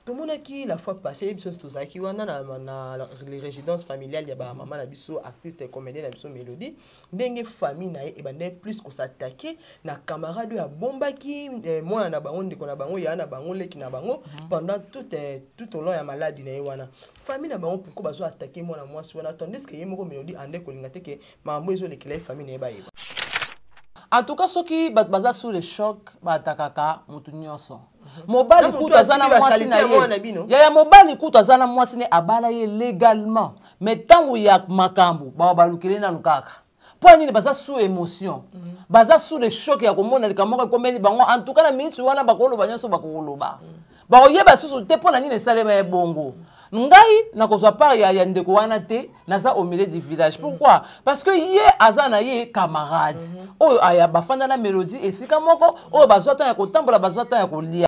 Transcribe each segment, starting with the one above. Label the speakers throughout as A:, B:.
A: Tomonaki la fois passée, biso nyonso tozalaki wana na les résidences familiales ya bamama na biso, artiste comédien na biso Mélodie, ndenge famille na ye ebandaki plus kos'attaquer na camarade oyo abombaki mwana na bango, ndeko na bango, yaya na bango, leki na bango pendant tout au long ya maladie na ye wana. Famille na bango, pourquoi bazo attaquer mwana mwasi wana, tandis que ye moko Mélodie ande kolinga te ke makambo ezolekela ye, famille na ye bayeba?
B: En tout cas, soki bato baza sous le choc, baattaquaka motu nyonso. Mobali kutu aza na mwasi na ye, yaya mobali kutu aza na mwasi ne, abala ye légalement, mais ntango ya makambo bawa balukeli nanu kaka. Mpo nini? Baza sous émotion, baza sous le choc ya komona likambo moko ekomeli bango. En tout cas, na miniti wana bakoloba nyonso, bakoloba, bakoyeba susu te mpo na nini esalema ye bongo. Ngai nakozwa part ya ndeko wana te, naza au milieu du village. Pourquoi? Parce que ye aza na ye camarade oyo aya bafanda na Mélodie esika moko, oyo bazwa ntango ya kotambola, bazwa ntango ya kolia.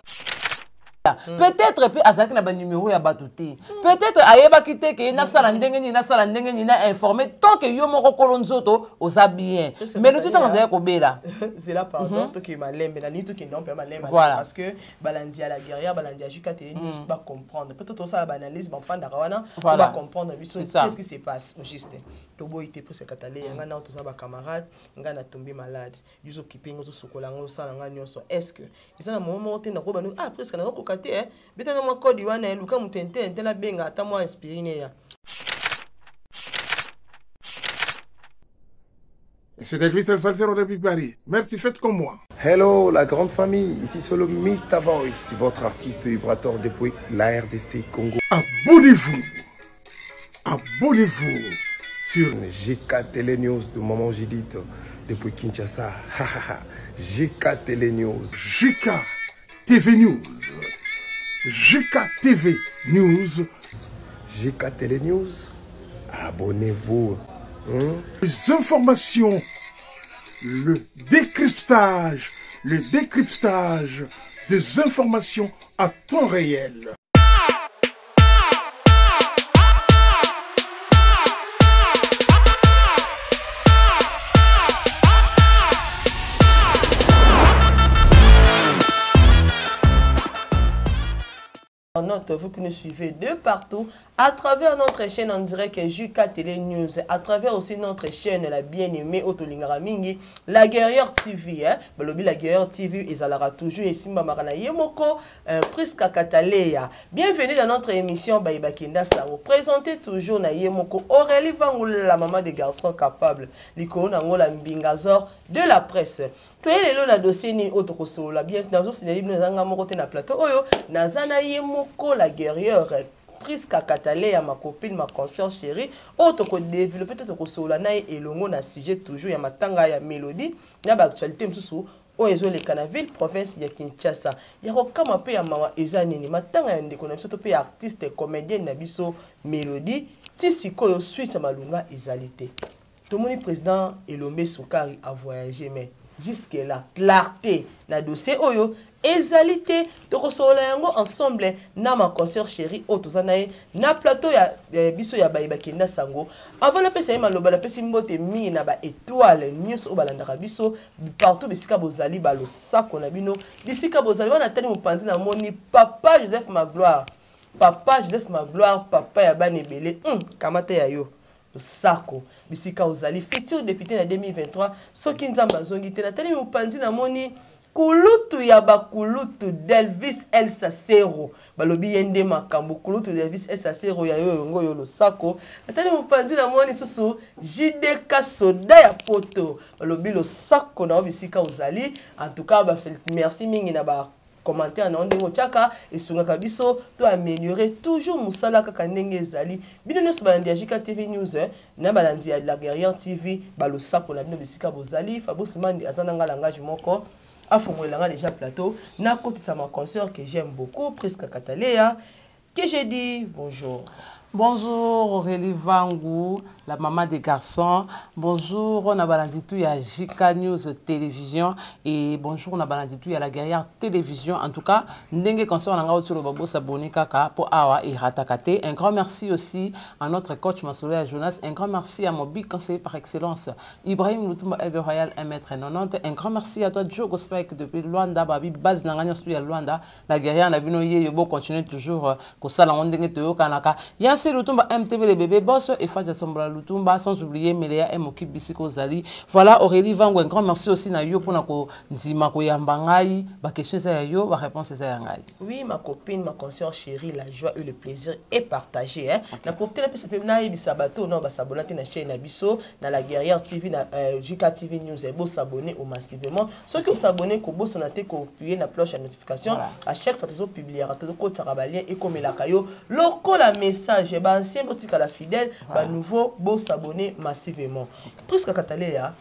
B: Peut-être mpe azalaki na banumero ya bato te, peut-être ayebaki te ke nasala ndenge nini, nasala ndenge nini, na informe. Tant que yo moko kolo nzoto oza bien, Mélodie ntango azalaki kobela.
A: Zela, pardon, tokende malembe, nalingi tokende mpe malembe parce que balandi ya La Guerrière, balandi ya JK Télé News bacomprendre peut-être tosala baanalyse, bafandaka wana po bacomprendre biso qu'est-ce qui se passe au juste. Toboyi te, presque katale yanga nao, toza bacamarade. Ngai natombi malade, yo ozokipe nga, ozosukola nga, osala nga nyonso. Est ce que eza na moment moko te nakoba no: "Ah, presque nakokoka te, betanga mwa kodi wana, eluka moto ente ente, nabenga ata mwa aspirine ya"?
C: C'est David Salsero depuis Paris. Merci, faites comme moi.
D: Hello, la grande famille. Ici c'est le Mr. Voice, votre artiste vibrateur depuis la RDC Congo.
C: Abonnez-vous. Abonnez-vous sur
D: GK Télé News de Maman Judith depuis Kinshasa. GK Télé News.
C: GK TV News. GK TV News.
D: GK Télé News. Abonnez-vous.
C: Les informations, le décryptage des informations à temps réel.
A: Note, vous qui nous suivez de partout, à travers notre chaîne en direct JK Télé News, à travers aussi notre chaîne, la bien-aimée Otolingara Mingi, La Guerrière TV, hein. Balobi La Guerrière TV, et toujours, et Simba Marana Yemoko, Priska Kataleya. Bienvenue dans notre émission Baïba Kenda Sango. Présentez toujours na Yemoko, Aurélie Vangoula, la maman des garçons capables, Liko Nangola Mbingazor de la presse. Toye lelo na dossier nini oyo tokosolola? Bien, nazosinali bino, ezanga moko te na plateau oyo, naza na ye moko La Guerrière Priska Kataleya, ma copine, ma conscience chérie, oyo tokodévelopper to tokosolola na ye elongo na sujet toujours ya matanga ya Mélodie na baactualité mosusu oyo ezoleka na ville province ya Kinshasa. Ya kokama mpe ya mawa eza nini? Matanga ya ndeko na biso to mpe ya artiste comédienne na biso Mélodie, ti sikoyo suite ya malunga ezali te. Tomoni président Elombe Sukari a voyagé, mais jusque là clarté na dossier oyo ezali te. Tokosolola yango ensemble na ma consœur chérie oyo toza na ye na plateau ya biso ya Baye Bakenda Sango. Avant napesa ye maloba, napesi mbote mingi na baétoile nyonso oyo balandaka biso partout bisika bozali, balosako na bino bisika bozali wana. Tali mopanzi, namoni papa Joseph Magloire, papa Joseph Magloire, papa ya bana ebele, kamata ya yo losako bisika ozali, futur député na 2023 soki Nzambe azongi te. Natali mopanzi, namoni kulutu ya bakulutu Delvis El Sacero, balobi ye nde makambo. Kulutu Delvis El Sacero, ya yo yongo oyo losako. Natali mopanzi, namoni susu JDK Soda ya Poto, balobi losako na yo bisika ozali. En tout cas, merci mingi na ba commentaire na yo, ndenge otiaka esungaka biso to améliorer toujours mosala kaka ndenge ezali. Bino nyonso balandi ya JK TV News na balandi ya La Guerrière TV, balosako na bino bisika bozali. Fabrice Mandi aza nanga langage moko, afongolelanga déjà plateau, nakotisa ma consœur que j'aime beaucoup, Priska Katalea, que j'ai dit bonjour.
B: Bonjour Aurélie Vangu, la maman des garçons. Bonjour na balandi tout ya JK News Télévision et bonjour na balandi tout ya la guerrière Télévision. En tout cas, ndenge concert na nga otolo babo s'abonner kaka po awa et ratakate. Un grand merci aussi à notre coach Masolo Jonas. Un grand merci à mon big conseiller par excellence Ibrahim Lutumba Aigle Royal 1m90. Un grand merci à toi Diogo Spike depuis Luanda babi base na nga nyonso ya Luanda. La guerrière na bino ye yo continuer toujours kosala ngo ndenge toyokanaka. Yansi Lutumba MTB le bébé boss et Fatia Sombola Lutumba, sans oublier Meléa et Moki Bisiko Zali. Voilà Aurélie Vangu, un grand merci aussi na yo pona ko ndima ko yamba ngai, ba question za yo, ba réponse za ya ngai.
A: Oui, ma copine, ma consœur chérie, la joie et le plaisir est partagé hein. Okay. Na profiter na pesa pe na yebisa bato non ba s'abonner na chaîne na biso na la guerrière TV na JK TV News et bo s'abonner au massivement. Ceux qui s'abonner ko bo sonate ko appuyer na cloche à notification. Voilà. À chaque fois tozo publier tozo kotaka ba lien et comme la kayo lokola message ba ancien botika la fidèle. Voilà. Ba nouveau bo s'abonner massivement. Prisca Kataleya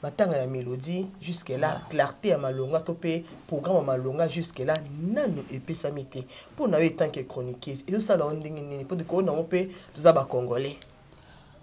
A: matanga ya mélodie jusque là. Voilà. Clarté ya malonga to pe programme ya malonga jusque là nanu epesami te pour na yo tant que chroniqueuse et ça la ndenge nini pour ko na pe toza ba congolais.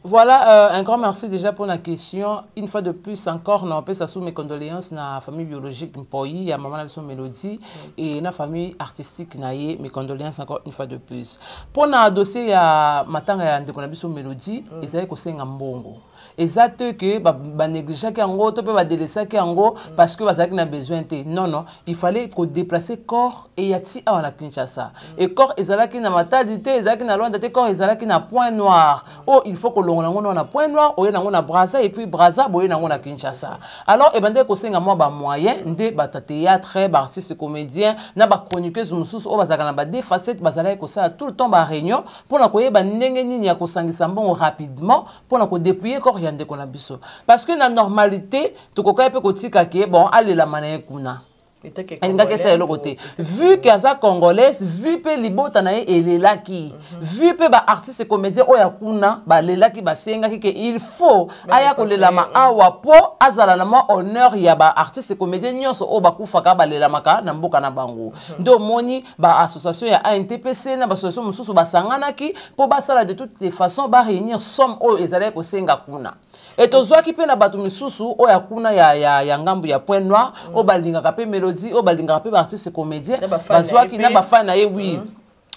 B: Voilà, un grand merci déjà pour la question. Une fois de plus encore, on peut sous mes condoléances à la famille biologique Mpoyi, à maman la Mélodie et la famille artistique Naye, mes condoléances encore une fois de plus. Pour le dossier ya matanga ya ndeko na biso Mélodie, ezali kosenga mbongo. Eza te que ba négligeaki yango to pe ba délaissaki yango parce que bazalaki na besoin te. Non, non, il fallait ko déplacer corps et yati awa na Kinshasa. Et corps ezalaki na Matadi te, ezalaki na Luanda te, corps ezalaki na Point Noir. Oh, il faut ko longola ngo na Point Noir, oye nango na Brazza et puis Brazza boye nango na Kinshasa. Alors ebande ko senga mwa ba moyen nde ba théâtre, ba artiste comédien, na ba chroniqueuse mosusu oyo bazalaka na ba deux facettes, bazalaki kosala tout le temps ba réunion pour na koyeba ndenge nini ya kosangisa mbongo rapidement pour na ko dépouiller corps ya ndeko na biso. Parce que na normalité tokoka pe kotika ke bon alela mana ye kuna. Alingaki esala eloko te. Vu que aza congolaise, vu pe libota na ye elelaki, vu pe ba artiste comédien oyo ya kuna balelaki, basengaki ke il faut aya kolelama awa po azala na mwa honneur ya ba artiste comédien nyonso oyo bakufaka balelamaka na mboka na bango. Nde omoni ba association ya ANTPC na ba association mosusu basanganaki po basala de toutes les façons ba réunir somme oyo ezalaki kosenga kuna. Et tozwaki pe na bato misusu oyo ya kuna ya ngambu ya Point Noir, oyo balingaka pe Mélodie, oyo balingaka pe ba artiste comédien,
A: Na ba fan na ye
B: bazwaki na
A: pe.
B: ba fan na ye, oui.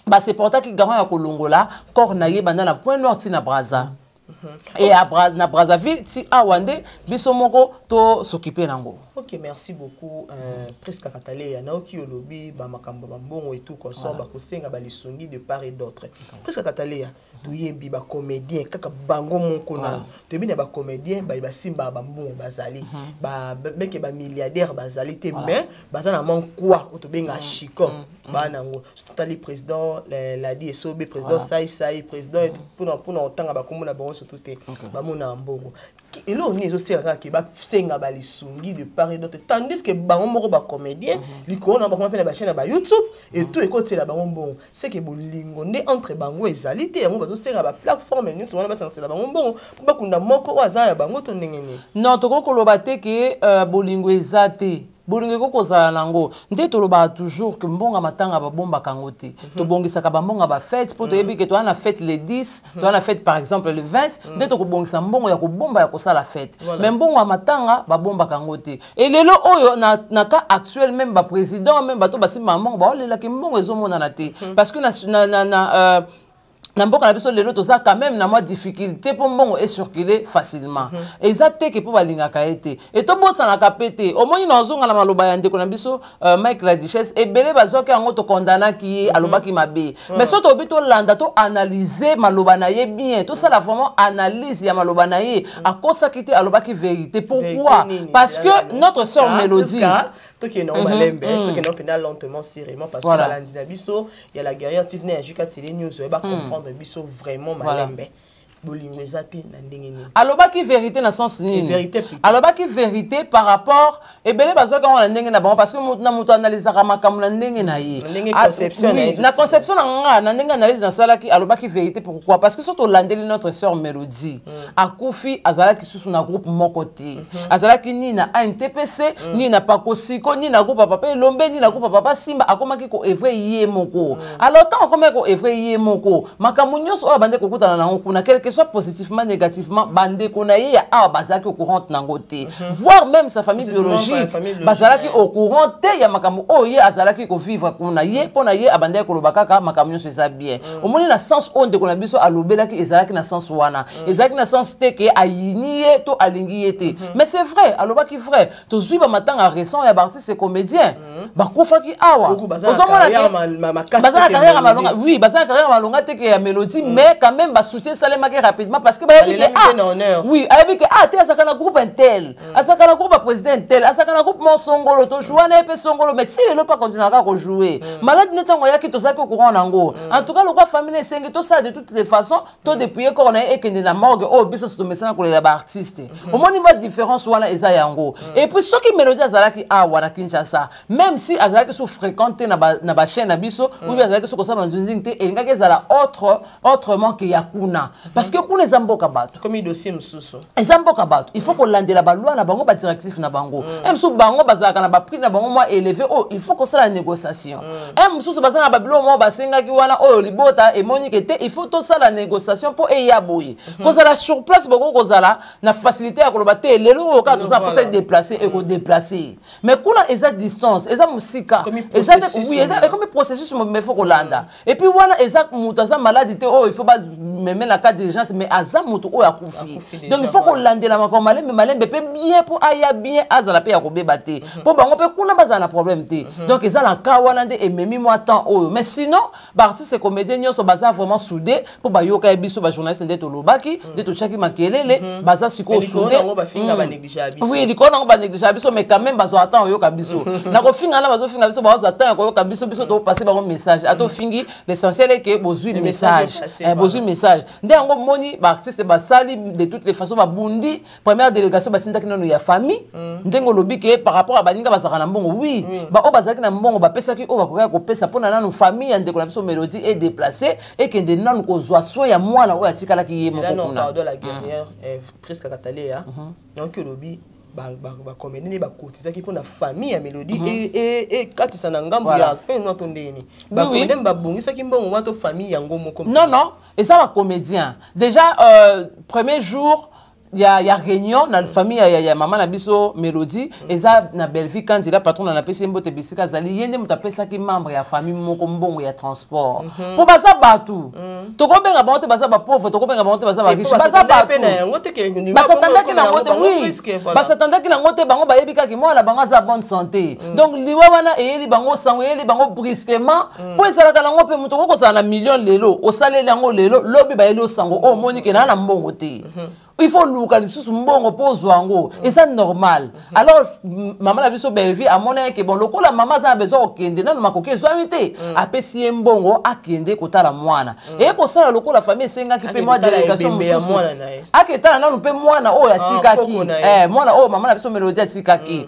B: Ba se portaki garant ya kolongola corps na ye banda na Point Noir ti na Brazza. Et à na Brazzaville ti awa nde biso moko to s'occuper nango.
A: Ok, merci beaucoup Prisca Kataleya. Naoki olobi ba makambo ba mbongo et tout consort ba kosenga ba lisungi de part et d'autre. Prisca Kataleya, toyebi ba comédien kaka bango moko na. Toyebi na ba comédien ba ba simba ba mbongo bazali. Ba meke ba milliardaire bazali te, mais baza na manque quoi oto benga chico. Ba nango. Totali président Ladi Esobe, président Sai Sai, président et tout, pour na otanga ba kombo na bango surtout te. Ba mona mbongo. Eloko nini ezosenga kaka ke basenga ba lisungi de part et d'autre, tandis que bango moko ba comédien, likolo na bango mpe na ba chaîne ya ba YouTube et tout ekotiela bango mbongo. C'est que bolingo nde entre bango ezali te, yango bazosenga ba plateforme nyonso wana basangisela bango mbongo mpo bakunda moko oyo aza ya bango to ndenge nini?
B: Non, tokoki koloba te ke bolingo eza te. Bolingo ekoki kozala nango. Nde tolobaka toujours que mbongo ya matanga babombaka yango te. Tobongisaka ba mbongo ya ba fête, po toyebi ke toza na fête le 10, toza na fête par exemple le 20, nde tokobongisa mbongo ya kobomba ya kosala fête. Mais mbongo ya matanga babombaka yango te. Et lelo oyo na cas actuel même ba président, même bato basimba mbongo, baolelaki mbongo ezomonana te. Parce que na mboka na biso lelo toza quand même na mwa difficulté po mbongo e circuler facilement. Eza te ke po balingaka ye te. E tobosanaka pe te. Omoni na ozonga na maloba ya ndeko na biso Mike la Duchesse, ebele bazwaki yango tokondamnaki ye, alobaki mabe. Mais soki toyebi tolanda, to analyser maloba na ye bien, tosala vraiment analyse ya maloba na ye, akosaki te, alobaki vérité. Pourquoi?
A: Vérité nini?
B: Parce que
A: Yala,
B: notre sœur Mélodie
A: Prisca, tokende na malembe, tokende na mpenza lentement, sûrement, parce que balandi na biso, ya la guerrière TV na ya JK Télé News, ba comprendre biso vraiment malembe. Bolingo eza te na ndenge nini?
B: Alobaki vérité na sens nini?
A: Vérité plutôt.
B: Alobaki vérité par rapport ebele bazwaki yango na ndenge na bango, parce que moto na moto analisaka makambo na ndenge na ye.
A: Na ndenge conception na ye.
B: Na conception na nga, na ndenge analyse nasalaki, alobaki vérité. Pourquoi? Parce que soki tolandeli notre sœur Mélodie, akufi, azalaki susu na groupe moko te. Azalaki ni na ANTPC, ni na Pakosiko, ni na groupe ya Papa Elombe, ni na groupe ya Papa Simba. Akomaki koœuvrer ye moko. Alors ntango akomaki koœuvrer ye moko, makambo nyonso oyo abandi kokutana nango kuna, quelque soit positivement, négativement, bandeko na ye ya awa bazalaki au courant nango te, voire même sa famille biologique bazalaki au courant te ya makambo oyo ye azalaki kovivre kuna. Ye, mpo na ye, abandaki koloba kaka makambo nyonso eza bien. Omoni, na sens oyo ndeko na biso alobelaki, ezalaki na sens wana, ezalaki na sens te ke ayini ye to alingi ye te. Mais c'est vrai, alobaki vrai. Tozwi bamatanga récent ya baartiste comédien bakufaki awa,
A: ozomona
B: baza na carrière malonga, oui, baza na carrière malonga te ke ya Mélodie, mais quand même basoutien esalemaki rapidement, parce que bayebi ke, ah oui, ayebi ke, ah te, azalaka na groupe intel, azalaka na groupe ya président intel, azalaka na groupe mo songolo, tojoua na ye mpe songolo, mais ti lelo mpe akontinuaka kojouer. Maladi nde ntango ayaki, tozalaki au courant nango. En tout cas, lokwa famille esengi tosala de toutes les façons todépouiller corps na ye, ekende na morgue oyo biso tomesana kolela baartiste. Omoni ba différence wana eza yango. Et puis soki Mélodie azalaki awa na Kinshasa, même si azalaki so fréquente te na bachaîne na biso, ou bien azalaki so kosala banzunzingi te, elingaki ezala autre, autrement ke ya kuna, parce que kuna eza mboka bato.
A: Komi dossier mosusu.
B: Eza mboka bato, il faut kolandela baloi na bango, badirective na bango. E mosusu bango bazalaka na baprix na bango mwa élevé oyo il faut kosala négociation. E mosusu baza na babiloko moko basengaki wana oyo libota emoni ke te, il faut tosala négociation mpo eya boye. Kozala sur place, bokoki kozala na facilité ya koloba te lelo oyo kaka toza mposa déplacer, ekodéplacer. Mais kuna eza distance, eza mosika, eza, oui, ekomi processus mobimba, il faut kolanda. Et puis wana eza moto aza maladi te oyo il faut bameme na cas d'urgence, mais aza moto oyo akufi. Donc il faut kolandela makambo malembe malembe mpe bien, mpo aya bien, azala mpe ya kobeba te, mpo bango mpe kuna bazala na problème te. Donc eza na cas wana nde ememi mwa temps oyo. Mais sinon baartiste comédien nyonso baza vraiment soudé, mpo bayoka ye biso bajournaliste nde tolobaki, nde totiaki makelele. Baza sikoyo soudé. Oui, likolo nango banégligea biso, mais quand même bazwaka temps oyoka biso na kofinga na bazofinga biso, bazwa temps ya koyoka biso. Biso topase bango message, ata ofingi, l'essentiel est que bozwi message, bozwi message. Nde yango moni baartiste basali de toutes les façons, babundi. Première délégation basindaki nano ya famille. Ndenge olobi ke par rapport à baninga bazalaka na mbongo, oui, baoyo bazalaki na mbongo bapesaki oyo bakokaki kopesa mpona nanu famille ya ndeko na biso Mélodie edéplacer, ekende nanu kozwa soin ya mwana oyo atikalaki ye moko kuna.
A: Pardon, la guerrière Presque Katalea, donc olobi bacomédien nde bakotizaki mpona famille ya Mélodie ekatisa na ngambo ya mpe to ndeni bacomédien babongisaki mbongo wana to famille yango moko?
B: Non, non, eza bacomédien. Déjà premier jour ya réunion na famille ya mama na biso Mélodie, eza na Bellevue Kanzila, patron na napesi ye mbote bisika azali. Ye nde moto apesaki membre ya famille moko mbongo ya transport, mpo baza bato, tokobenga bango te baza bapauvre, tokobenga bango te baza bariche, baza bato basatandaki nango te. Oui, basatandaki nango te. Bango bayebi kaka mwana na bango aza bonne santé. Donc liwa wana eyeli bango sango, eyeli bango brusquement, mpo ezalaka nango mpe moto okoki kozala na million lelo, osaleli yango lelo, lobi bayeli osango oyo omoni ke naa na mbongo te, il faut luka lisusu mbongo mpo ozwa yango, eza normal. Alors mama na biso Bellevue amona ke bon, lokola mama aza na besoin kokende nano, makoki ezwami te, apesi ye mbongo akende kotala mwana. Eye kosala lokola famille esengaki mpe mwa délégation mosusu, aketala nanu mpe mwana oyo atikaki, mwana oyo mama na biso Mélodie atikaki.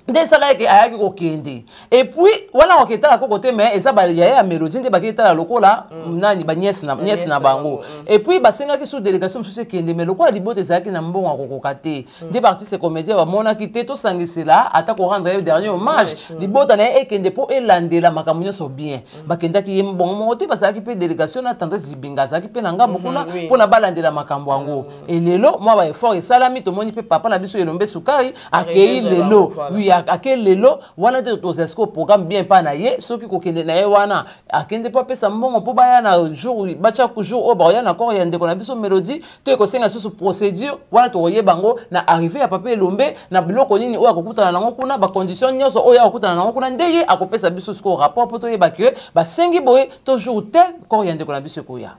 B: Nde esalaki ke ayaki kokende. Et puis wana koketala koko te, mais eza bayaya ya Mélodie nde bakei tala lokola nani, banièce na, nièce na bango. Et puis basengaki sous délégation mosusu ekende, mais lokola libota ezalaki na mbongo ya kokoka te, nde baartiste comédien bamonaki te tosangisela ata korendre ye dernier hommage, libota na ye ekende mpo elandela makambo nyonso bien. Bakendaki ye mbongo moko te, bazalaki mpe délégation na Tendresse Libinga, azalaki mpe na ngambo kuna mpona balandela makambo yango. Elelo mwa baeffort esalami, tomoni mpe papa na biso Elombe Sukari akei lelo. Oui, ake lelo wana te, tozala sikoyo programme bien epai na ye. Soki kokende na ye wana, akende mpo apesa mbongo mpo baya na jour, batya jour oyo bakoya na corps ya ndeko na biso Mélodie, to ekosenga lisusu procédure wana, tokoyeba yango na arrivée ya papa Elombe, na biloko nini oyo akokutana nango kuna, bacondition nyonso oyo akokutana nango kuna, nde ye akopesa biso sikoyo rapport mpo toyeba ke basengi boye to jour tel corps ya ndeko na biso ekoya.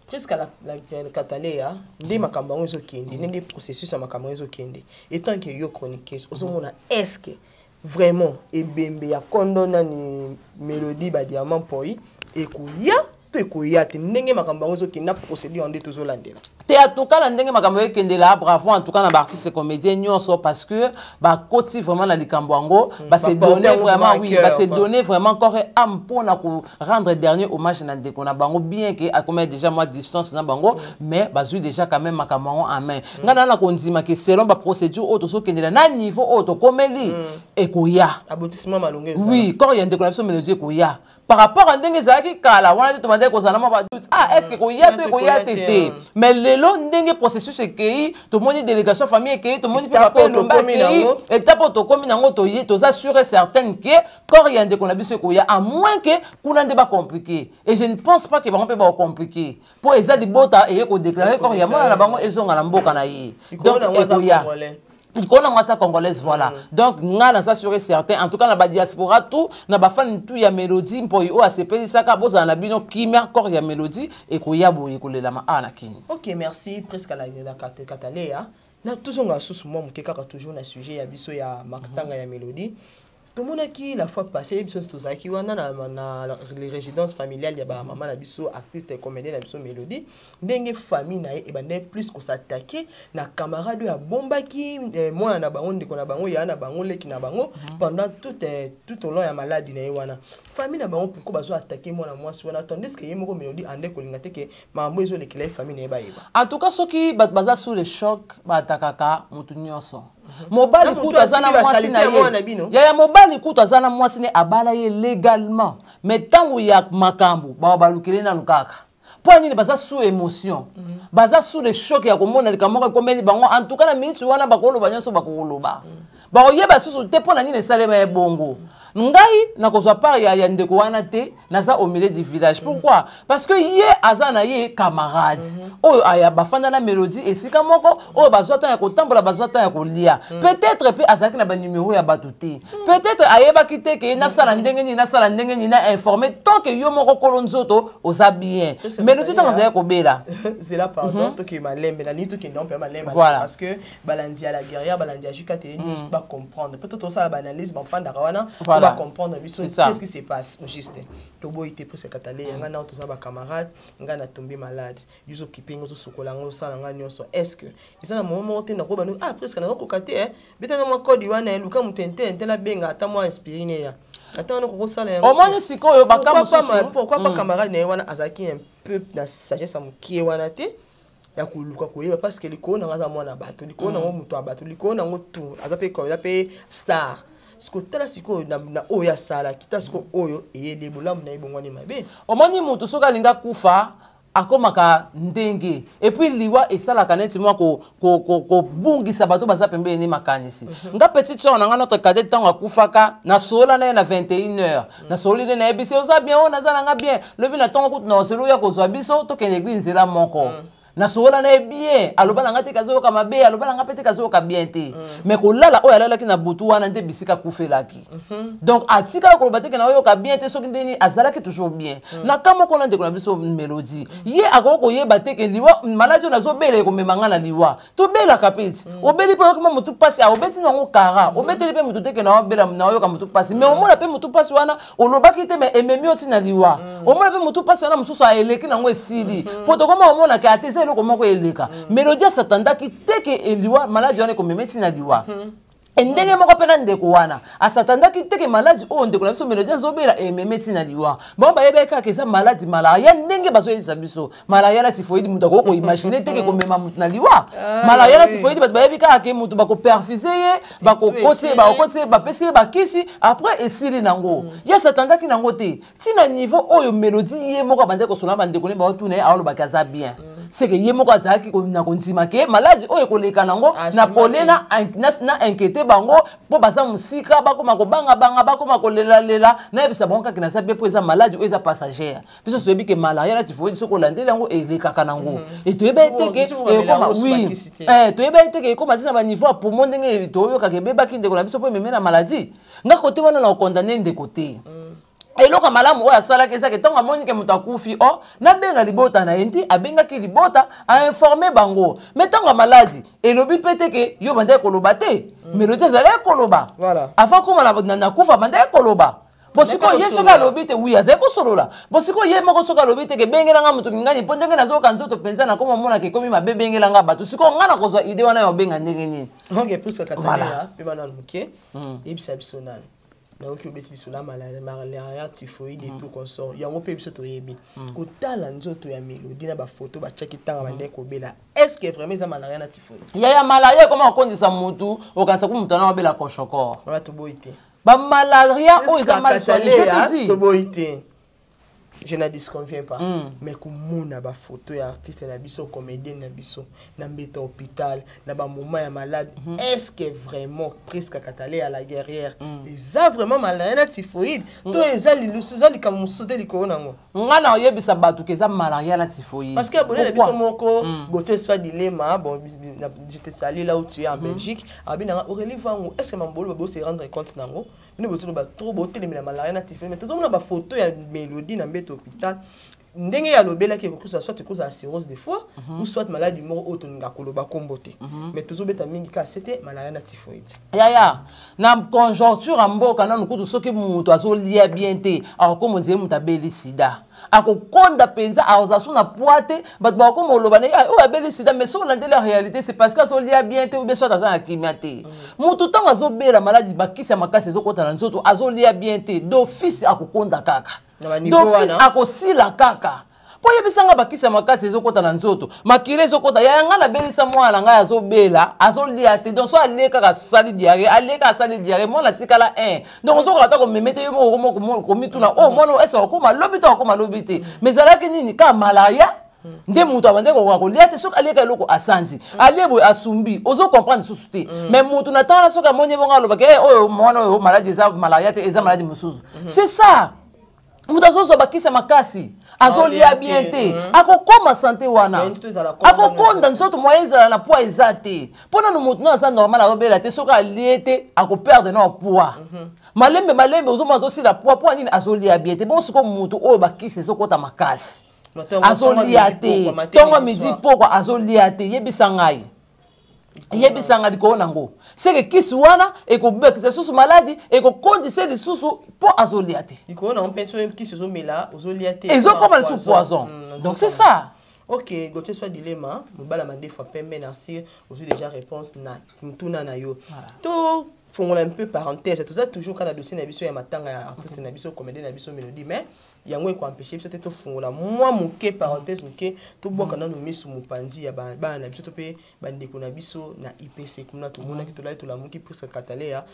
A: Presque la Katalea, nde makambo yango ezokende, nde processus ya makambo yango ezokende, etant que yo chroniqueuse, ozomona est ce que vraiment ebembe ya kondo nani, Mélodie Badiamant Poi, ekoya to ekoya te, ndenge makambo yango ezokende na procédure nde tozolandela?
B: Te, en tout cas na ndenge makambo ekendela, bravo en tout cas na baartiste comédien nyonso, parce que bakoti vraiment na likambo yango, base donner vraiment, oui, base donner vraiment corps et âme mpona ko rendre dernier hommage na ndeko na bango, bien que akomi déjà mwa distance na bango, mais bazwi déjà quand même makambo yango en main. Ngai na kondima ke selon baprocédure oyo tozokendela, na niveau oyo tokomeli, ekoya.
A: Aboutissement malongo.
B: Oui, corps ya ndeko na biso Mélodie ekoya par rapport à ndenge ezalaki kala wana te. Tobandaki kozala mwa badoute: ah, est ce que ekoya to ekoya te? Te, mais lelo ndenge processus ekei, tomoni délégation famille ekei, tomoni mpe papa Elombe akei, étape oyo tokomi nango, toza sûr et certaine ke corps ya ndeko na biso ekoya, à moins ke kuna nde bacompliqué. Et je ne pense pas ke bango mpe bakocompliqué, mpo eza libota eye kodéclare corps ya mwana na bango ezonga na mboka na ye. Donc ekoya likolo nango aza congolaise, voilà. Donc nga naza sûr et certain. En tout cas na badiaspora tout, na bafani tout ya Mélodie Mpoi oyo asepelisaka, bozala na bino kimia, corps ya Mélodie ekoya boye kolelama awa na Kini.
A: Ok, merci presque la Katalea. Na tozonga susu mwa moke kaka toujours na sujet ya biso ya matanga ya Mélodie. Tomonaki la fois passée, biso nyonso tozalaki wana na les résidences familiales ya bamama na biso, artiste comédien na biso Mélodie, ndenge famille na ye ebandaki plus kos'attaquer na camarade oyo abombaki mwana na bango, ndeko na bango, yaya na bango, leki na bango pendant tout au long ya maladie na ye wana. Famille na bango, pourquoi bazo attaquer mwana mwasi wana, tandis que ye moko Mélodie ande kolinga te ke makambo ezolekela ye, famille na ye bayeba?
B: En tout cas, soki bato baza sous le choc, baatakaka motu nyonso. Mobali kutu aza na mwasi na ye, yaya mobali kutu aza na mwasi ne, abala ye légalement, mais ntango ya makambo bawa balukele nanu kaka. Mpo nini? Baza sous émotion, baza sous le choc ya komona likambo moko ekomeli bango. En tout cas na miniti wana bakoloba nyonso, bakoloba, bakoyeba susu te mpo na nini esalema ye bongo. Ngai nakozwa part ya ndeko wana te, naza au milieu du village. Pourquoi? Parce que ye aza na ye camarade oyo aya bafanda na Mélodie esika moko, oyo bazwa ntango ya kotambola, bazwa ntango ya kolia. Peut-être mpe azalaki na banumero ya bato te, peut-être ayebaki te ke nasala ndenge nini, nasala ndenge nini, na informe. Tant que yo moko kolo nzoto oza bien, Mélodie ntango azalaki kobela.
A: Zela, pardon, tokende malembe, nalingi tokende mpe malembe, parce que balandi ya la guerrière, balandi ya Juka Télé News, bacomprendre peut-être tosala baanalyse, bafandaka wana, bacomprendre biso qu'est-ce qui se passe au juste. Toboyi te, presque katale yanga na toza bacamarade. Ngai natombi malade, yo ozokipe nga, ozosukola nga, osala nga nyonso. Est ce que eza na moment moko te nakoba: ah, presque nakokoka te, betanga mwa kodi wana, eluka moto ente ente, nabenga ata mwa aspirine ya ata wana, kokosala
B: yango? Omoni sikoyo baka
A: mosusu, pourquoi pas camarade na ye wana azalaki un peu na sagesse ya mokie wana te ya koluka koyeba? Parce que likolo nango aza mwana bato, likolo nango moto ya bato, likolo nango tout aza mpe, aza mpe star. Siko tala sikoyo na oyo asalaki, tala sikoyo oyo eyeli bolamu na ye bongwani mabe.
B: Omoni, motu soki alingi akufa akomaka ndenge, et puis liwa esalaka neti mwa kobungisa bato baza pembeni ne makanisi. Nga petite sœur na nga, notre cadet, ntango akufaka, nasolola na ye na 21 heures. Nasololi nde, nayebisi: oza bien? Oyo naza nanga bien. Lobi na ntongo kutu na oseli oya kozwa biso, tokende église nzela moko. Nasolola na ye bien, aloba na nga te kazoyoka mabe, aloba na nga mpe te kazoyoka bien te. Mais kolala oyo alalaki na butu wana nde bisika akufelaki. Donc atikala koloba te ke naoyoka bien te soki ndeni, azalaki toujours bien. Na ka moko na ndeko na biso Mélodie, ye akoki koyeba te ke liwa, maladie oyo nazobela ekomema nga na liwa. Tobelaka mpe ti obeli mpe oyoki mwa motu mpasi, obeti nango kara, obeteli mpe motu te ke naobela, naoyoka motu mpasi, mais omona mpe motu mpasi wana olobaki te, mais ememi yo ntina liwa. Omona mpe motu mpasi wana mosusu aeleki nango, esili, mpo tokoma omonaka ate eza eloko moko eleka. Mélodie asatandaki te ke eliwa, maladie wana ekomema ntina liwa. Ndenge moko mpe na ndeko wana asatandaki te ke maladie oyo ndeko na biso Mélodie azobela ememe ntina liwa. Bango bayebaki kaka eza maladie malaria, ndenge bazoyebisa biso malaria na typhoïde. Moto akoki koimagine te ke komema motu na liwa, malaria na typhoïde. Bato bayebi kaka ke motu bakoperfuse ye, bakokoti ye, bakokoti ye, bapesi ye bakisi, après esili nango. Ye asatandaki nango te ntina niveau oyo Mélodie ye moko abandaki kosola. Bandeko ne baotuna ye, aolobaki aza bien. C'est que ye moko azalaki na kondima ke maladie oyo ekoleka nango na pole na inquiété bango, mpo baza mosika, bakoma kobangabanga, bakoma kolelalela. Nayebisa bango kaka naza bien, mpo eza maladie oyo eza passagère. Biso toyebi ke malaria na typhoïde, soki olandeli yango, elekaka nango. E toyebi ete ke ekoma, oui, toyebi ete ke ekoma ntina baniveau ya poumon, ndenge toyokaka ebebaki ndeko na biso mpo ememi na maladie. Nga kote wana na okondane ndeko te. Eloko ya malamu oyo asalaki ezaki ntango amoni ke moto akufi, o nabenga libota na ye. Nti abengaki libota, ainforme bango. Mais ntango ya maladie, elobi mpe te ke yo bandaki koloba te. Mélodie azalaki koloba avant koma na kufa, bandaki koloba. Bon, sikoyo ye soki alobi te, oui, azali kosolola. Bon, sikoyo ye moko soki alobi te ke bengelanga moto kingani, mpo ndenge nazoyoka nzoto mpenza nakoma omonaka ekomi mabe, bengelanga bato. Sikoyo ngai nakozwa idée wana ya obenga ndenge nini?
A: Ok, Prisca Katalea, mpe bana moke, yebisa biso nani nayoki obeti lisolo ya malaria, typhoïde et tout consort. Yango mpe biso toyebi kotala nzoto ya Mélodie na bafoto batiaki ntango bandeki kobela. Est ce que vraiment eza malaria na typhoïde?
B: Yaya, malaria ekoma kokondisa motu, okanisa ku motu ana obela kwashiorkor.
A: Wana toboyi te.
B: Bamalaria oyo eza mal soigné, je te dis.
A: Toboyi te, je n'en disconviens pas, mais komona bafoto ya artiste na biso, comédienne na biso, na mbeto hôpital, na bamoment ya malade, est ce que vraiment Prisca Katale ya la guerrière eza vraiment malaria na typhoïde to eza eza likambo mosusu te likolo nango?
B: Nga na oyebisa bato ke eza malaria na typhoïde.
A: Parce que abonné na biso moko, Gauthier Soit Dilema, bon, je te salue là où tu es en Belgique, abi nanga Aurélie Vangu, est ce que mambolo bo se rendre compte nango, bino bozoloba trop, botelemela malaria na typhoïde, mais tozomona bafoto ya Mélodie na mbeto hôpital, ndenge ya alobelaki, ekokozala soit ekozala cirrhose de foie ou soit maladie moko oyo tolinga koloba kombo te, mais tozobeta mingi kaka sete malaria na typhoïde.
B: Yaya, na conjoncture ya mboka nanu kutu, soki moto azolia bien te, akokoma nzele moto abeli sida, akokonda mpenza, akozala so na poids te. Bato bakokoma oloba na ye oyo abeli sida, mais soki olandeli ya réalité, c'est parce que azolia bien te ou bien soit aza na kimia te. Motu ntango azobela maladi, bakisi ya makasi ezokɔta na nzoto, azolia bien te, d'office akokonda kaka, d'office akosila kaka. Mpo oyebisanga, bakisi ya makasi ezokɔta na nzoto, makila ezokɔta. Yaya, ngai nabelisa mwana na ngai, azobela, azolia te. Donc so alie kaka, asali diarrhée, alie kaka, asali diarrhée, mwana atikala 1. Donc ozokoka ata komeme te, yo moko komituna oyo mwana oyo ese akokoma lobi to akokoma lobi te. Mais ezalaki nini? Kaka malaria nde moto abandi kokoka kolia te. Soki alieka eloko, asanzi, alie boye, asumbi, ozo comprendre lisusu te. Mais moto na ntango wana, soki amoni bongo, alobaki: oyo mwana oyo, maladi eza malaria te, eza maladi mosusu. C'est ça, moto azozwa bakisi ya makasi, azolia bien te, akokoma santé wana, akokonda nzoto, moyen ezala na poids eza te. Mpo nanu motu no aza normal, azobela te, soki alie te, akoperdre na poids malembe malembe. Ozomona azosila poids. Mpo nini? Azolia bien te. Bongo sikoyo motu oyo bakisi ezokɔta makasi, azolia te, ntongo, midi, pokwa, azolia te, yebisa ngai, yebisanga likolo nango, seke kisi wana ekobekisa lisusu maladi, ekokondisa lisusu mpo azolia te. Ezokoma lisusu poison. Donc c'est ça.
A: Ok, Gauthier Soit Dilema, mobala mandefu pembe, merci, ozwi déjà réponse na ntuna na yo. To fongola un peu parenthèse, toza toujours kaka na dossier na biso ya matanga ya artiste na biso, comédien na biso Mélodie, mais yango ekoempêche biso te tofungola mwa moke parenthèse moke, tobwaka nano miso mopanzi ya bana na biso to mpe bandeko na biso na IPC kuna. Tomonaki, tolali, tolamuki, Prisca Katalea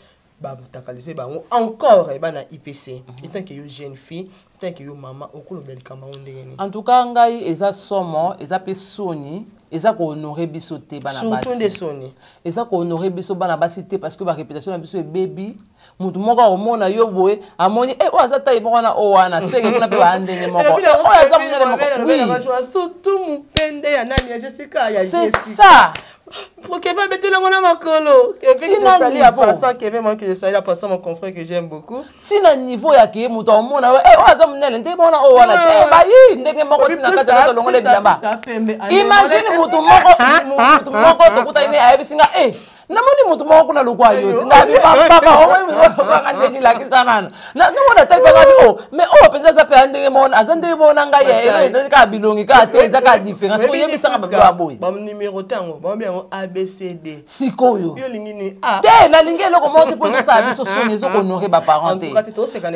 A: batakalize bango encore, bana IPC. Etant que yo jeune fille, etant que yo mama, okoloba likambo yango ndenge nini?
B: En tout cas, ngai eza somo, eza mpe soni, eza kohonorer biso te, bana
A: Surtout nde soni.
B: Eza kohonorer biso bana basi te, parce que baréputation na biso ebebi. Motu moko akomona yo boye, amoni e oyo aza taille moko wana, oyo wana seke kuna mpe baya ndenge moko, oyo aza monene moko,
A: oui. Surtout mopende ya nani, ya Jessica, ya
B: C'est ça.
A: Kevin abetelango na makolo. Kevin passant, Kevin moi que je salue, passant, mon confrère que j'aime beaucoup.
B: Ntina niveau ya ke moto amona oyo aza monene nde mona oyo wana te, bayi ndenge moko, ntina kati ya tolongola bilamba. Imagine motu moko, motu moko tokutani ne, ayebisi nga: e namoni motu moko kuna lokwa yo ti ngabi papa omoni ndenge lakisa nano namona tali mpe ngabi o, mais oyo mpenza aza mpe ya ndenge moko, aza ndenge moko na ngai. Elo ezali kaka bilongi kaka te, eza kaka différence. Oyebisanga bato ya boye.
A: Banumero te, yango baobi yango ABCD.
B: Sikoyo
A: yo olingi ni A?
B: Te, nalingi eloko moko te, mpo ezosala biso soni, ezokohonorer baparent te,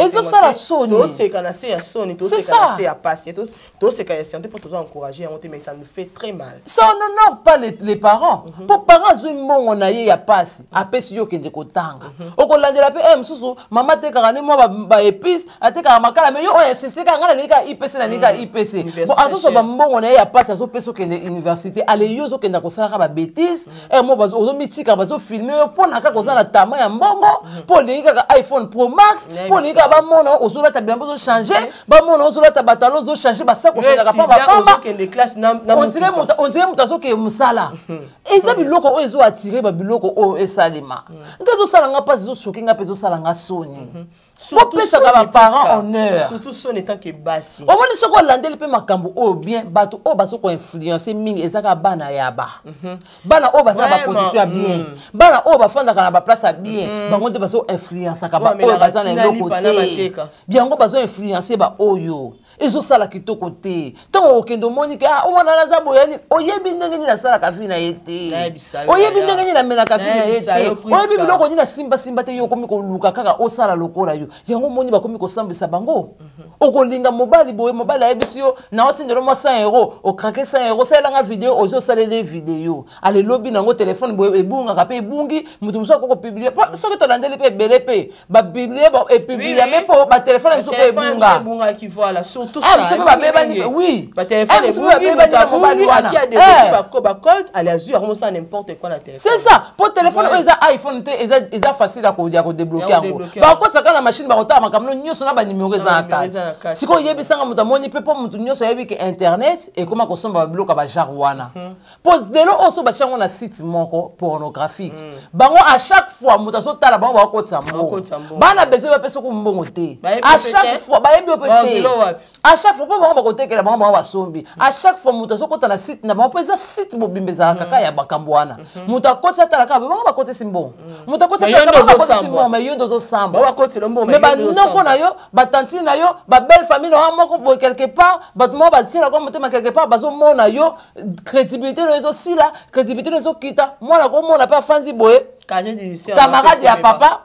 B: ezosala soni.
A: Toseka na se ya soni, toseka na se ya pasi, toseka ya santé, mpo toza encourage yango te, mais ça nous fait très mal.
B: Ça n'honore pas les parents, mpo parent azwi mbongo na ye ya pasi, apesi yo, okende kotanga. Okolandela mpe mosusu mama atekaka ne mwa baépice, atekaka makala, mais yo oyo insiste kaka: ngai nalingi kaka IPC, nalingi kaka IPC. Bon, azozwa bambongo na ye ya pasi, azopesa, okende université. Ale yo ozokenda kosalaka babêtises mo ozomitika, bazofilmer yo mpo na kaka oza na tama ya mbongo, mpo olingi kaka iPhone Pro Max, mpo olingi kaka bamona ozolata bilamba, ozochange, bamona ozolata batalon, ozochange basako, ochangeaka mpa bapamba, on dirait moto azokende mosala. Eza biloko oyo ezoattirer babiloko oyo esalema. Nde ezosala nga mpasi, ezochoquer nga mpe ezosala nga soni. Bopesaka baparent honneur.
A: Surtout son étant que basi.
B: Omoni, soki olandeli mpe makambo oyo bien, bato oyo bazo koinfluence mingi eza kaka bana ya ba bana oyo baza na baposition ya bien, bana oyo bafandaka na baplace ya bien. Bango nde bazo influenceaka baoyo baza na eloko te. Yango bazo influence baoyo ezosala kitoko te. Ntango okende, omoni ke ah, omwana naza boye, oyebi ndenge nini asalaka vie na ye te, oyebi ndenge nini amelaka vie na ye te, oyebi biloko nini asimbasimba te. Yo okomi koluka kaka osala lokola yo. Yango omoni bakomi kosambwisa bango. Okolinga mobali boye, mobali ayebisi yo na otindelo mwa 100 euro, ocraquer 100 euro, osalelanga video. Ozwi, osaleli video, alelobi nango telefone boye, ebungaka mpe ebungi. Moto mosusu akoki kopublier. Soki tolandeli mpe, ebele mpe bapublier, epubliame mpo batelefone mosusu mpe ebunga.
A: Biso
B: mpe babebani, oui, mosusu mpe babebani na mobali wana. C'est ça, mpo telefone oyo eza iPhone te, eza facile ya kodébloquer yango. Bakotisaka na machine, bakotala makambo nyonso na banimero eza na kati. Sikoyo oyebisanga, moto amoni mpe, mpo moto nyonso ayebi ke internet ekóma kosomba babiloko ya bagenre wana. Mpo lelo oyo so batia yango na site moko pornographique, bango à chaque fois moto azotala bango, bakotisa mbongo. Bana besoin bapesa ko mbongo te. À chaque fois bayebi yo mpe te. À chaque fois mpo bango bakotekela bango, bango basombi. À chaque fois moto azokota na site na bango, mpo eza site mobimba ezalaka kaka ya makambo wana, moto akoti atala kaka, bango bakotisi mbongo. Moto akoti atala, bango bakotisi mbongo. Mais yo nde ozosamba, mais banoko na yo, batantine na yo, babelle famille na yo moko boye, quelque part bato moko batielaka motema, quelque part bazomona yo, crédibilité no ezosila, crédibilité no ezokita. Mwana komona mpe afandi boye, camarade ya papa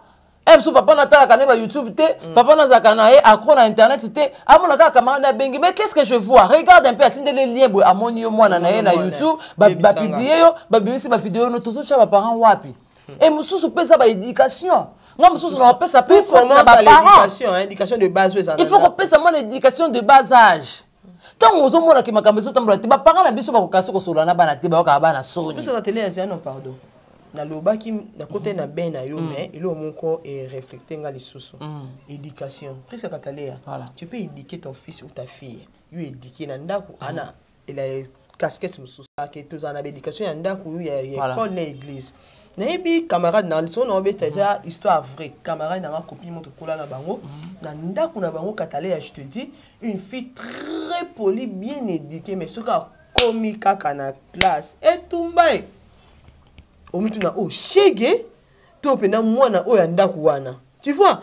B: e biso, papa natalaka nde ba YouTube te, papa nazalaka na ye accro na internet te, amona kaka camarade abengi: "Mais qu'est ce que je vois? Regarde un peu." Atindeli lien boye, amoni yo mwana na ye na YouTube, bapublier yo, babimisi bavideo no. Tozotya baparent wapi? E mosusu mpe eza baéducation. Nga mosusu na bapesa mpe
A: na baparent.
B: Il faut kopesa mwana éducation de bas âge. Ntango ozomonaki makambo ezotambola te, baparent na biso bakoka so kosolola na bana te, bayokaka bana soni.
A: Pardon, nalobaki nakotaki na bain na yo, mais eloko moko ereflecte nga lisusu: éducation. Presque Kataleya, tu peux éduquer ton fils ou ta fille, yo éduquer na ndako, ana ela casquette mosusu ake. Tozala na baéducation ya ndako, ya école na église. Nayebi camarade na lisolo na obeta, eza histoire vraie. Camarade nanga, copine moto, kola na bango na ndako na bango. Kataleya, je te dis, une fille très polie, bien éduquée, mais soki akomi kaka na classe, etumba e omituna o shege to mpena mwana oyo ya ndako wana. Tu vois,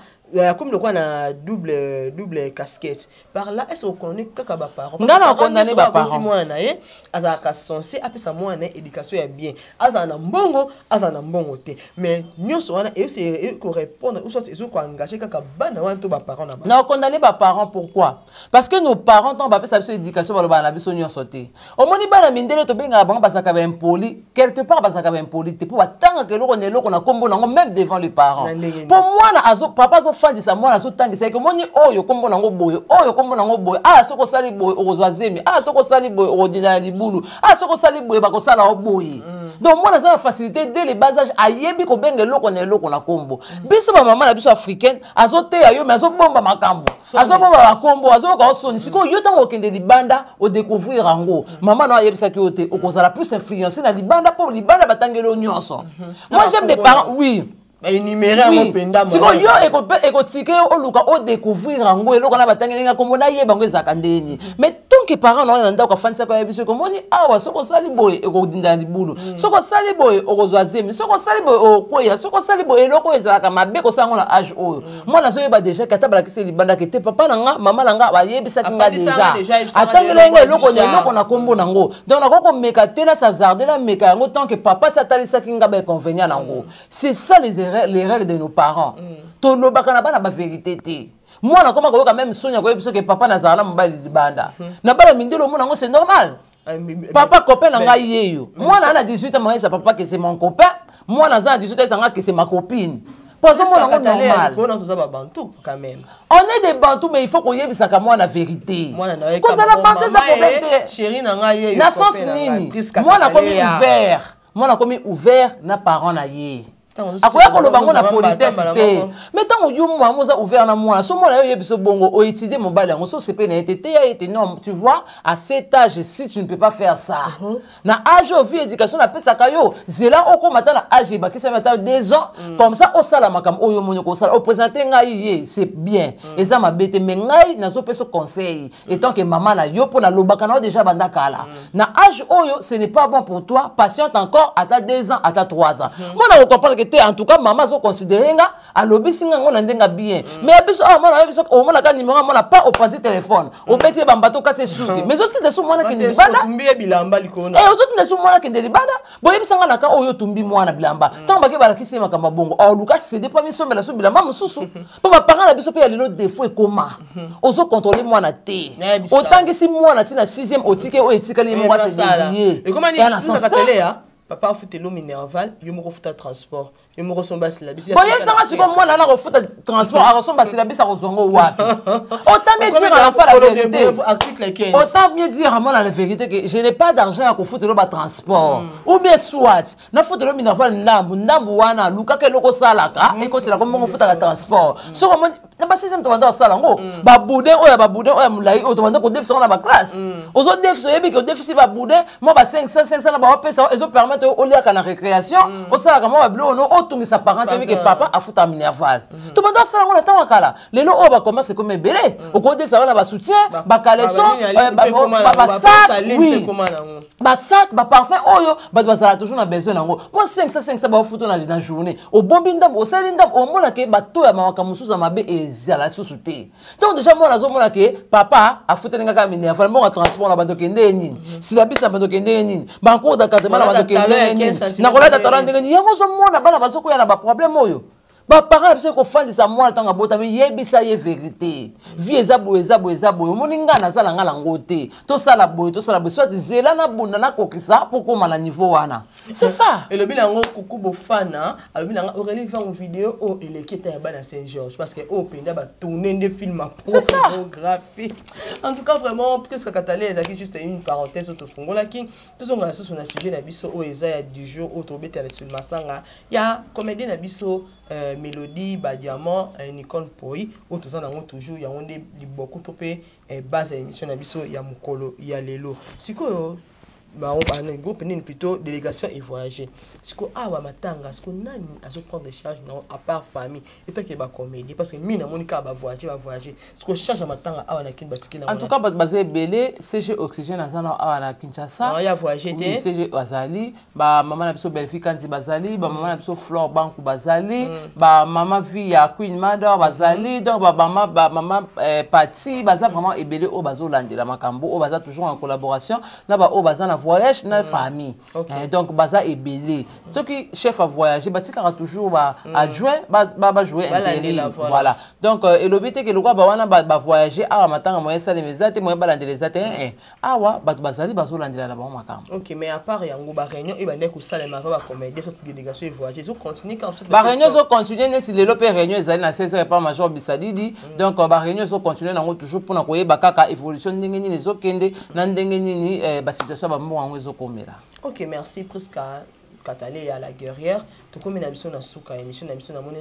A: akomi lokola na double casquette. Par là, est ce okondamne kaka baparent?
B: Nga na okondamne baparent.
A: Mwana na ye azalaka censé apesa mwana na ye éducation ya bien, azala na mbongo, azala na mbongo te, mais nyonso wana ekorépondre ou soit ezokoengage kaka bana wana to baparent na
B: bango. Na okondamne baparent. Pourquoi? Parce que nos parents, ntango bapesa biso éducation, balobaka na biso nyonso te. Omoni, bana mindele tobengaka bango bazalaka baimpoli, quelque part bazalaka baimpoli te, mpo batangaka eloko na eloko na nkombo nango, même devant les parents. Mpo mwana azo, papa azofandisa mwana, azotangisa ye: "Omoni, oyo nkombo nango boye, oyo nkombo nango boye. Aya, soki osali boye, okozwa zemi. Aya, soki osali boye, okodinda na libulu. Aya, soki osali boye, bakosala yo boye." Donc mwana aza na facilité dès le bas âge, ayebi kobenga eloko na eloko na nkombo. Biso bamama na biso africaine, azoteya yo, mais azobomba makambo, azobomba bakombo, azoyoka osoni. Sikoyo yo, ntango okende libanda, odécouvrir yango, mama na ayebisaki yo te, okozala plus influencé na libanda, mpo libanda batangeli yo nyonso. Moi, j'aime des parents, oui.
A: Baénumérer yango mpenza.
B: Sikoyo yo ekotike yo oluka odécouvrir yango, eloko na batangeli nga kombo, nayeba yango ezalaka ndeni. Mais tant que parent na oyo na ndako afandisaka, oyebi soki omoni awa, soki osali boye, ekodinda na libulu, soki osali boye, okozwa zemi, soki osali boye, okweya, soki osali boye, eloko oyo ezalaka mabe, kosala yango na âge oyo. Mwana azoyeba déjà ke ata balakisi libanda ke te, papa na nga, mama na nga bayebisaki nga déjà, atangeli nga eloko na eloko na kombo nango. Donc nakoki komeka te, nas'hasarder, nameka yango, tant que papa si atalisaki nga bainconvénient nango. C'est ça les erreurs, les règles de nos parents. Tolobaka na bana bavérité te. Mwana koma koyoka même soni akoyebi soki papa nazala na mobali libanda. Na bana mindele, omona yango, c'est normal. Papa, copain na ngai ye yo. Mwana ana 18 ans, mayesa papa ke c'est mon copain. Mwana aza na 18 ans, ezanga ke c'est ma copine, po azomona yango normal.
A: Toza babantu quand même.
B: On est des bantu, mais il faut koyebisaka mwana vérité. Kozala bantu eza problème te.
A: Chéri na ngai ye.
B: Na sens nini? Mwana akomi ouvert, mwana akomi ouvert na parent na ye. Akoya koloba yango na politesse te, mais ntango yo mama oza ouvert na mwana, so mwana yo oyebi so bongo, oétudie mobali yango, so osepeli na ye te, teya ye te: non, tu vois, à cet âge, si tu ne peux pas faire ça na âge oyo, vu éducation napesaka yo, zela okóma ata na âge ebakisami ata 2 ans, comme ça osala makambo oyo omoni kosala, oprésente ngai ye, c'est bien, eza mabe te. Mais ngai nazopesa conseil étant que mama na yo, mpo nalobaka na yo déjà banda kala, na âge oyo, ce n'est pas bon pour toi, patiente encore ata 2 ans, ata 3 ans. Mwana kocomprendre ke te, en tout cas mama azoconsidere nga, alobisi nga ngo na ndenge bien. Mais ya biso awa, mwana oyebi soki omonaka numéro ya mwana pa, opanzi telefone, obeti ye bambato, okati esuki, mais ozotinda so mwana kende libanda.
A: Otumbi ye bilamba likolo na
B: Eh, ozotinda so mwana kende libanda. Boyebisanga na ka oyo otumbi mwana bilamba, ntango bake balakisi ye makambo ya bongo, aoluka céder mpo misombela so bilamba mosusu. Mpo baparent na biso mpe ya lelo, défaut ekoma, ozocontrôle mwana te.
A: Nayebisa.
B: Otangisi mwana ntina 6e, otike oyo etikali ye moko ase débrouiller. Ya na sens te.
A: Tele ya papa afuteli minerval, yo moko futa transport, yo moko somba syllabus.
B: Boyebisanga sikoyo, mwana ana kofuta transport, akosomba syllabus, akozwango wapi? Autant mieux dire à l'enfant la vérité.
A: Article 15.
B: Autant mieux dire à moi la vérité que je n'ai pas d'argent ya kofutela batransport, ou bien soit nafutela minerval ndambu ndambu wana, lukaka eloko osalaka, ekotelaka mbongo, ofutaka transport. Soki omoni na basystème, tobanda kosala yango, baboudin oyo ya baboudin oyo ya molai oyo tobanda kodefisa ngo na baclasse, ozodefisa, oyebi ke odefisi baboudin mwa ba 500 500 na baopesa, ezopermettre yo oliaka na récréation, osalaka mwa babiloko no, otungisa parent te, oyebi ke papa afuta minerval. Tobanda kosala yango na ntango ya kala. Lelo oyo bacommerce ekomi ebele, okodefisa bana basoutien, bacaleçon, basac, oui, basac, baparfum oyo bato bazala toujours na besoin nango. Mwa 500 500 baofuta na journée, obombi ndambo, osali ndambo, omona ke bato ya makambo mosusu ya mabe ezala susu te. Donc déjà mwana azomona ke papa afuteli nga kaka minerval, mbongo ya transport na bando kende ye nini, syllabus na bando kende ye nini, bacours d'encadrement na bando kende ye nini, nakolata tala ndenge nini. Yango ozomona bana bazokoya na baproblème oyo. Baparent na biso, ekofandisa mwana ntango abotami, yebisa ye vérité: vie eza boye, eza boye, eza boye. Omoni, ngai naza na ngai nango te, tosala boye, tosala boye, soit zela nabunda nakokisa mpo kóma na niveau wana, c'est ça.
A: Elobi nango kuku bofana, alobi nanga Aurélie Vango, video oyo eleki eta ya bana Saint Georges, parce que oyo mpenza batourne nde film
B: C'est ça.
A: Pornographie. En tout cas, vraiment, presque katale ezalaki juste une parenthèse oyo tofungolaki. Tozonga lisusu na sujet na biso oyo eza ya du jour, oyo tobetela sur masanga ya comédie na biso, Mélodie Badiamant, Nicole Poi, oyo toza nango toujours. Yango nde liboko to mpe base ya émission na biso ya mokolo ya lelo. Sikoyo bango bana groupe nini, plutôt délégation evoyage. Sikoyo awa matanga, sikoyo nani azoprendre charge nango à part famille etake bacomédie? Parce que mi namoni kaka bavoyage, bavoyage. Sikoyo charge ya matanga awa na Kini batikeli?
B: En tout cas, bato baza ebele. CG Oxygène aza na awa na Kinshasa.
A: Ya voyage te.
B: CG azali, bamama na biso Belfi Kanzi bazali, bamama na biso Flore Banku bazali, bamama vie ya Queen Mother bazali, donc bamama Pati baza vraiment ebele oyo bazolandela makambo oyo, baza toujours en collaboration na baoyo baza na voyage na famille. Donc baza ebele. Soki chef avoyage, batikaka toujours ba adjoint bajoue intérim, voilà. Donc elobi te ke lokwa bawana bavoyage awa, matanga moyen esalema eza te, moyen balandela eza te. Awa bato bazali bazolandela na bango makambo.
A: Ok, mais à part yango, baréunion oyo bandaki kosalema avant bacomédien, soit délégation evoyage, ezocontinue quand?
B: Baréunion ezocontinue. Neti lelo mpe réunion ezali na 16 heures epa major Bisadidi. Donc baréunion ezocontinue nango toujours mpona koyeba kaka évolution ndenge nini ezokende, na ndenge nini basituation ya bambongo yango ezokomela.
A: Ok, merci Priska Katale ya la guerrière. Tokomi na biso na suka émission na biso. Namoni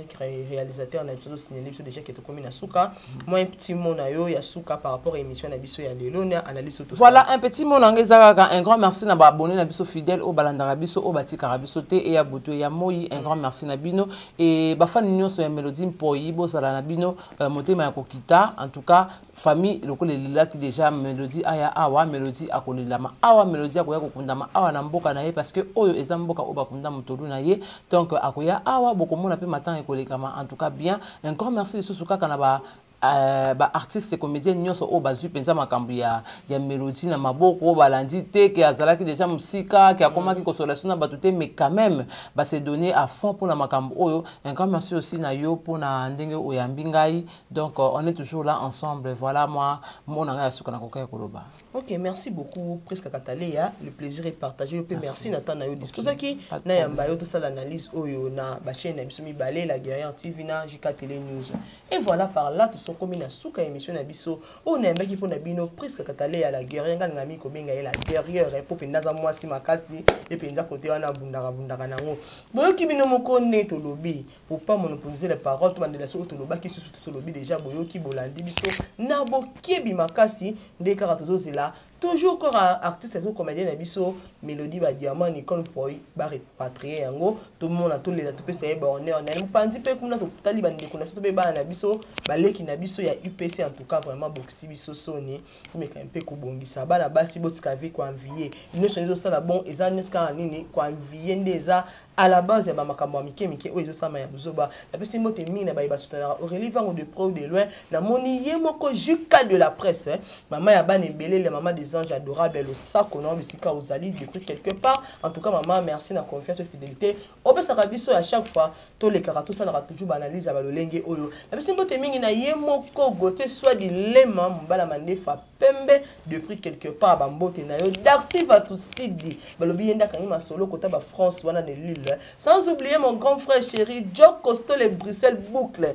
A: réalisateur na biso tosignale biso déjà ke tokomi na suka. Moi, un petit mot na yo ya suka par rapport à émission na biso ya lelo na analyse.
B: Voilà, un petit mot na nga eza kaka un grand merci na baabonné na biso fidèle oyo balandaka biso, oyo batikaka biso te, eya butu eya moi. Un grand merci na bino e bafani nyonso ya Mélodie Mpoi. Bozala na bino motema ya kokita. En tout cas, famille lokola elelaki déjà Mélodie aya awa, Mélodie akolelama awa, Mélodie akoya kokundama awa na mboka na ye, parce que oyo eza mboka oyo bakunda motolu na ye. Donc akoya awa, bokomona mpe matanga ekolekama en tout cas bien. Un grand merci lisusu kaka na ba baartiste comédien nyonso oyo bazwi mpenza makambo ya Mélodie na maboko, oyo balandi te ke azalaki déjà mosika, ke akomaki kosola so na bato te, mais quand même base donné à fond mpona makambo oyo. Un grand merci aussi na yo mpona ndenge oyambi ngai. Donc on est toujours là ensemble. Voilà, moi mona ngai ya suka na kokai koloba.
A: Ok, merci beaucoup Presque Kataleya, le plaisir est partagé. Mpe merci na temps na yo disposaki na yamba yo tosala analyse oyo na bachaîne na biso mibale, La Guerrière TV na JK Télé News. Et voilà, par là. Tokomi na suka ya émission na biso oyo nayambaki mpo na bino Prisca Kataleya, la guerrière. Ngai nalingami kobenga ye la guerrière mpo mpenza aza mwasi makasi ye mpenza. Kote wana abundaka bundaka nango. Boyoki bino moko nde tolobi, pour pas monopoliser la parole, tobandela so oyo tolobaki susu. Tolobi déjà, boyoki, bolandi biso na bokebi makasi. Nde kaka tozozela toujours kaka artiste to comédien na biso Mélodie Badiamant, Nicole Poi, barepatrie yango, tomona, tolela, topesa ye bahonneur na ye. Mopanzi mpe kuna totali bandeko na biso to mpe bana na biso, baleki na biso ya UPC. En tout cas, vraiment bokisi biso soni. Tomeka mpe kobongisa bana basi, botika vie koenvie. Nyonso ezosala bon, eza nyonso kaka nini? Koenvie nde eza à la base ya bamakambo ya mike mike oyo ezosalama ya buzoba. Napesi mbote mingi na baye basutanaka Aurélie Vango de près ou de loin. Namoni ye moko Juka de la presse, mama ya bana ebele, la mama des anges adorable. Losako na bisika ozali depuis quelque part. En tout cas, mama, merci na confiance et fidélité opesaka biso à chaque fois tolekaka, tosalaka toujours baanalyse ya balolenge oyo. Napesi mbote mingi na ye moko Gote Swadi Lema, mobala mandefa pembe depuis quelque part. Bambote na yo, Darcy Vatusidi, balobi ye nde akangi masolo kota bafrance wana na Lille. Sans oublier mon grand frère chéri Joe Costo, le Bruxelles boucle,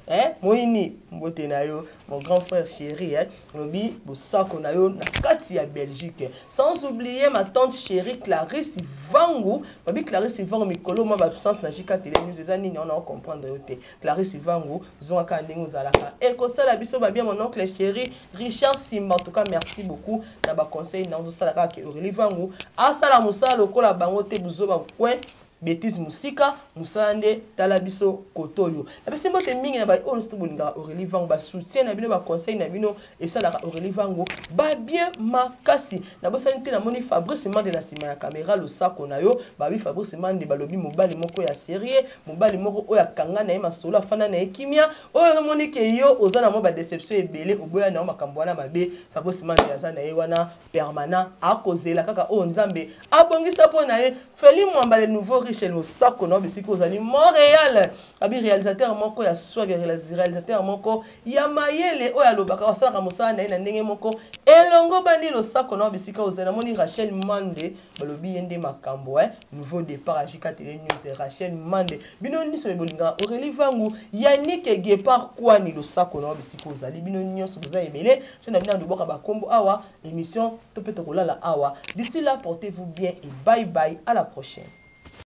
A: eh, moyini, mbote na yo, mon grand frère chéri, eh, lobi bosako na yo na kati ya Belgique. Sans oublier ma tante chérie Clarisse Vangu. Babi Clarisse Vangu, mikolo mwa baabsence na Jika Télé News eza nini? Ona ocomprendre yo te. Clarisse Vangu, zwaka ndenge ozalaka, ekosala biso babia. Mon oncle chéri Richard Simba, en tout cas merci beaucoup na baconseil na ozosala kaka ke Aurélie Vangu asala mosala lokola bango te. Buzoba coin, bétise mosika, mosala nde. Tala biso koto oyo. Napesi mbote mingi na baoyo nyonso bolingaka Aurélie Vango. Basoutien na bino, baconseil na bino esalaka Aurélie Vango babien makasi. Nabosani te, namoni Fabrice Mande na nsima ya caméra. Losako na yo, babi Fabrice Mande, balobi mobali moko ya sérieux, mobali moko oyo akanga na ye masolo, afanda na ye kimia. Oyo omoni ke yo oza na mwa badéception ebele, oboya na yo makambo wana mabe. Fabrice Mande aza na ye wana permanent, akozela kaka oyo Nzambe abongisa mpo na ye. Feli Mwamba, le nouveau riche, losako na yo bisika ozali Montréal. Abi réalisateur moko ya swag, réalisateur moko ya mayele oyo alobaka, asalaka mosala na ye na ndenge moko elongo bandi. Losako na yo bisika ozali. Namoni Rachel Mande, balobi ye nde makambo, eh? Nouveau départ ya Jika Télé News, Rachel Mande. Bino nyonso bolingaka Aurélie Vangu, Yannick Gepard Kwani, losako na yo bisika ozali. Bino nyonso boza ebele so na bino lobwaka bakombo awa. Émission to mpe tokolala awa. D'ici là, portez-vous bien et bye bye, à la prochaine.